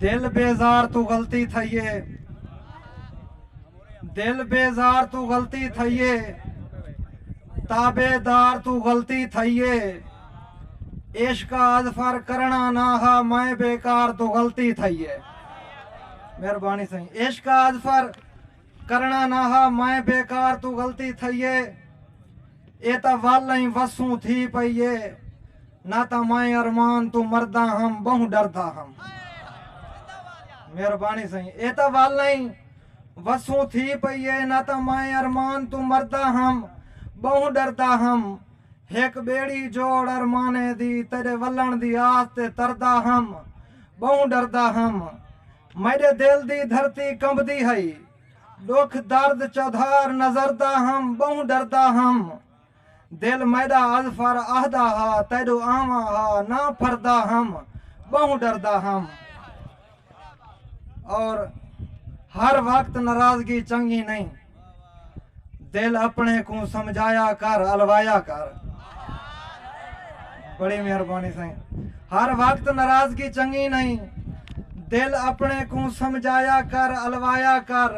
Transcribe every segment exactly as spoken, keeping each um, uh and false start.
دل بیزار توں غلطی تھئی اے، دل بیزار توں غلطی تھئی اے، تابعدار توں غلطی تھئی اے۔ عشق اظفر کرݨا نہ ہا، میں بیکار توں غلطی تھئی اے۔ مہربانی سائیں۔ عشق اظفر کرݨا نہ ہا، میں بیکار توں غلطی تھئی اے۔ اے تاں ول ایں وسوں تھی پئی اے، نہ تاں میں ارمان توں مردا ہم، ٻہوں ݙردا ہم۔ مہربانی سائیں۔ اے تاں ول ایں وسوں تھی پئی اے، نہ تاں میں ارمان توں مردا ہم، ٻہوں ݙردا ہم۔ ہک ٻیڑی جوڑ ارمانے دی، تیݙے ولݨ دی آس تے تردا ہم، ٻہوں ݙردا ہم۔ میݙے دل دی دھرتی کنبدی ہئی، ݙکھ درد چودھار نظردا ہم، ٻہوں ݙردا ہم۔ دل میݙا اظفر آہدا ہا، تیݙو آواں ہا، نہ پھردا ہم، ٻہوں ݙردا ہم۔ اور ہر وقت ناراضگی چنڳی نئیں، دل اپݨے کوں سمجھایا کر، الوایا کر۔ بڑی مہربانی سائیں۔ ہر وقت ناراضگی چنڳی نئیں، دل اپݨے کوں سمجھایا کر، الوایا کر۔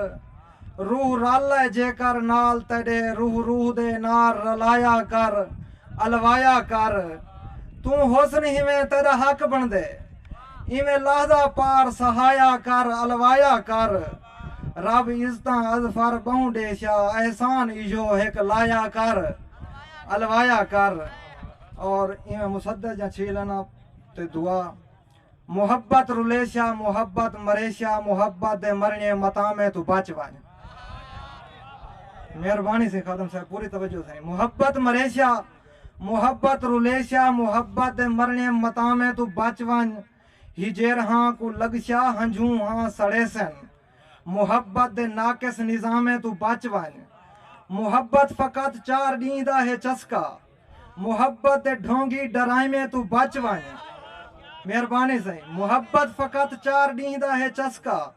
روح رل اے جیکر نال تیݙے، روح روح دے نال رلایا کر، الوایا کر۔ توں حسن ہیویں تیݙا حق بݨدے، ایویں لحظہ پار سہایا کر، الوایا کر۔ رب عزتاں اظفر ٻہوں ݙیسیا، احسان ایہو ہک لایا کر، الوایا کر۔ اور ایویں مسدس جاں چھی لینا تے دعا۔ محبت رلیسیا، محبت مریسیا، محبت دے مرݨے متامے توں بچ ونڄ۔ مہربانی سئیں خادم صاحب، پوری توجہ سئیں۔ محبت مریسیا، محبت رلیسیا، محبت دے مرݨے متامے توں بچ ونڄ۔ ہجیرہاں کوں لڳسیا، ہنجھوں ہاں سڑیسن۔ محبت دے ناقص نظامے توں بچ ونڄ۔ محبت فقط چار ݙینہہ دا ہے چسکا، محبت دے ڈھونگی ڈرائیویں توں بچ ونڄ۔ مہربانی سئیں، محبت فقط چار ݙینہہ دا ہے چسکا،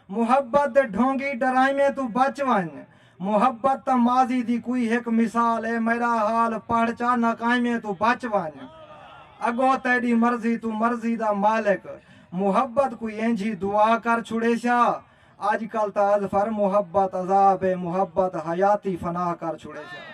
محبت دے ڈھونگی ڈرائیویں توں بچ ونڄ۔ محبت تاں ماضی دی کوئی ہک مثال ہے، میݙا حال پڑھ چا ناکائیویں توں بچ ونڄ۔ اڳوں تیݙی مرضی توں مرضی دا مالک، محبت کوئی اینجھی دعا کر چھڑیسیا۔ اڄ کل تاں اظفر محبت عذاب ہے، محبت حیاتی فنا کر چھڑیسیا۔